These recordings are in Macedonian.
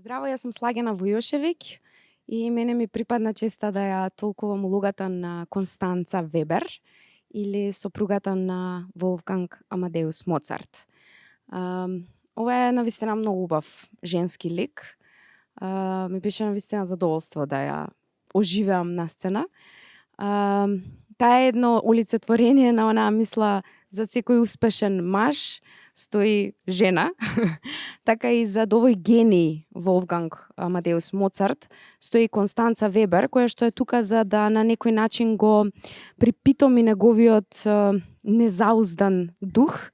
Здраво, јас сум Слагена Војошевиќ и мене ми припадна честа да ја толкувам улогата на Констанца Вебер или сопругата на Волфганг Амадеус Моцарт. Ова е навистина многу убав женски лик. Ми беше навистина задоволство да ја оживеам на сцена. Таа е едно олицетворение на онаа мисла: за секој успешен маж стои жена, така и за овој гений Волфганг Амадеус Моцарт стои Констанца Вебер, која што е тука за да на некој начин го припитоми неговиот незауздан дух.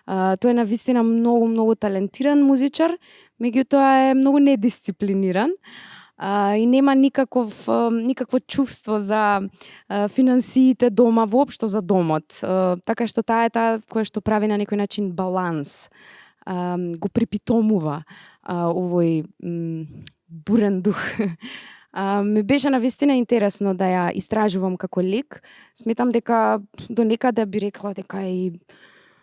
Тој е навистина многу талентиран музичар, меѓутоа е многу недисциплиниран. И нема никакво чувство за финансиите дома, воопшто за домот. Така што таа е таа која што прави на некој начин баланс, го припитомува овој бурен дух. Ми беше навистина интересно да ја истражувам како лик. Сметам дека до некаде би рекла дека е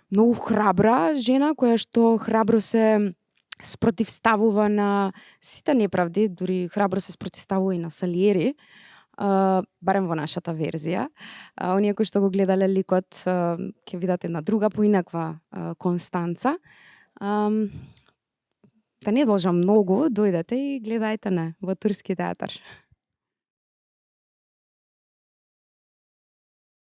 многу храбра жена, која што храбро се спротивставува на сите неправди, дури храбро се спротивставува и на Салиери, барем во нашата верзија. Оние кои што го гледале ликот ќе видат една друга поинаква Констанца. Да не должам многу, дојдете и гледајте не во Турски театар.